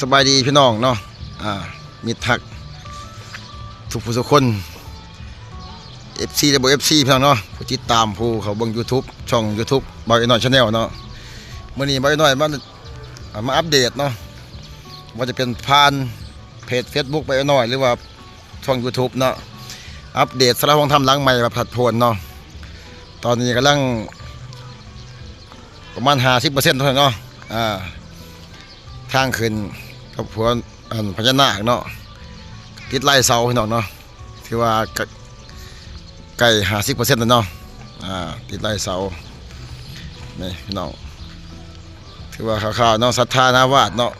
ສະບາຍດີພີ່ນ້ອງເນາະ ອ່າ ມິດຮັກທຸກຜູ້ທຸກຄົນ ເອັຟຊີ ແລະ ບໍ່ ເອັຟຊີ ພີ່ນ້ອງເນາະ ຜູ້ຕິດຕາມ ຜູ້ເຂົ້າເບິ່ງ YouTube ຊ່ອງ YouTube ບ່າວເອນ້ອຍ Channel ເນາະ. ມື້ນີ້ບ່າວເອນ້ອຍມາ ອ່າ ມາອັບເດດເນາະ ວ່າຈະເປັນຜ່ານເພຈ Facebook ບ່າວເອນ້ອຍ ຫຼືວ່າ ຊ່ອງ YouTube ເນາະ ອັບເດດສາລາໂຮງທຳຫຼັງໃໝ່ວັດພັດໂພນເນາະ. ຕອນນີ້ກຳລັງປະມານຫ້າສິບເປີເຊັນເທົ່ານັ້ນເນາະ ອ່າ ທາງຂຶ້ນກັບຫົວ ອັນ ພະຍານາກເນາະ ຕິດລາຍເສົາພີ່ນ້ອງເນາະ ຖືວ່າກະ ໃກ້ຫ້າສິບເປີເຊັນແລ້ວເນາະ ອ່າ ຕິດລາຍເສົາ ນີ້ພີ່ນ້ອງ ຖືວ່າຄ່າວໆເນາະ ສັດທານາວາດເນາະ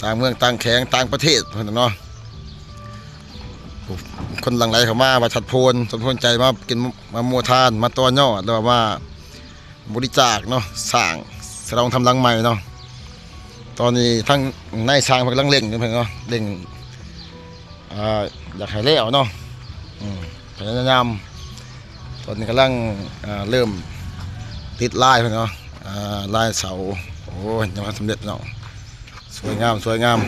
ຕ່າງເມືອງຕ່າງແຂວງຕ່າງປະເທດເພິ່ນເນາະ ຄົນຫຼັ່ງໄຫຼເຂົ້າມາວັດທັດໂພນ ສົມທົບໃຈມາກິນມາມົວທານ ມາຕໍ່ຍອດ ຫຼືວ່າມາບໍລິຈາກເນາະ ສ້າງສາລາໂຮງທຳຫຼັງໃໝ່ເນາະ. ຕອນນີ້ທາງນາຍຊ່າງເພິ່ນກຳລັງເລັ່ງຢູ່ເພິ່ນເນາະ ເລັ່ງ ອ່າ ຢາກໃຫ້ແລ້ວເນາະ ອືມ ພະຍາຍາມ ຕອນນີ້ກຳລັງ ອ່າ ເລີ່ມຕິດລາຍເພິ່ນເນາະ ອ່າ ລາຍເສົາ ໂອ້ຍ ຍັງບໍ່ທັນສຳເລັດເນາະ ສວຍງາມ ສວຍງາມ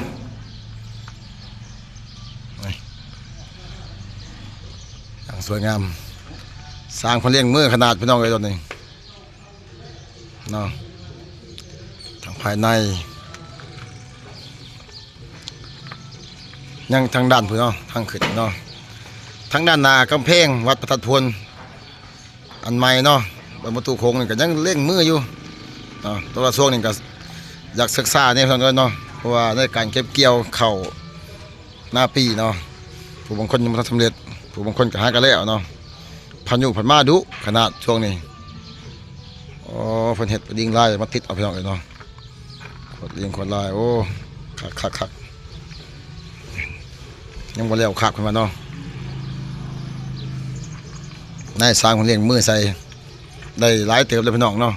ນີ້ ຢ່າງສວຍງາມ ຊ່າງເພິ່ນລຽງມືຂະໜາດ ພີ່ນ້ອງເອີຍ ຕອນນີ້ ເນາະ ທາງພາຍໃນ ຍັງທາງດ້ານພຸ້ນເນາະ ທາງຂຶ້ນເນາະ ທາງດ້ານໜ້າກຳແພງວັດພະທາດໂພນອັນໃໝ່ເນາະ ວັດປະຕູໂຂງນີ້ກໍຍັງເລັ່ງມືຢູ່ເນາະ ແຕ່ວ່າຊ່ວງນີ້ກໍຢາກສຶກສາແດ່ເນາະ ເພາະວ່າໃນການເກັບກ່ຽວເຂົ້າ ນາປີເນາະ ຜູ້ບາງຄົນຍັງບໍ່ທັນສຳເລັດ ຜູ້ບາງຄົນກໍຫາກໍແລ້ວເນາະ ພາຍຸພັດມາດຸຂະໜາດຊ່ວງນີ້ ໂອ້ ເພິ່ນເຮັດດິງລາຍມາຕິດເອົາ ພີ່ນ້ອງເອີຍເນາະ ຂວດດິງຂວດລາຍ ໂອ້ ຄັກໆໆ ຍັງບໍ່ແລ້ວຄັກເພິ່ນວ່າເນາະ ນາຍຊ່າງເພິ່ນລຽງມືໃສ່ ໄດ້ຫຼາຍເຕີບເລີຍ ພີ່ນ້ອງເນາະ.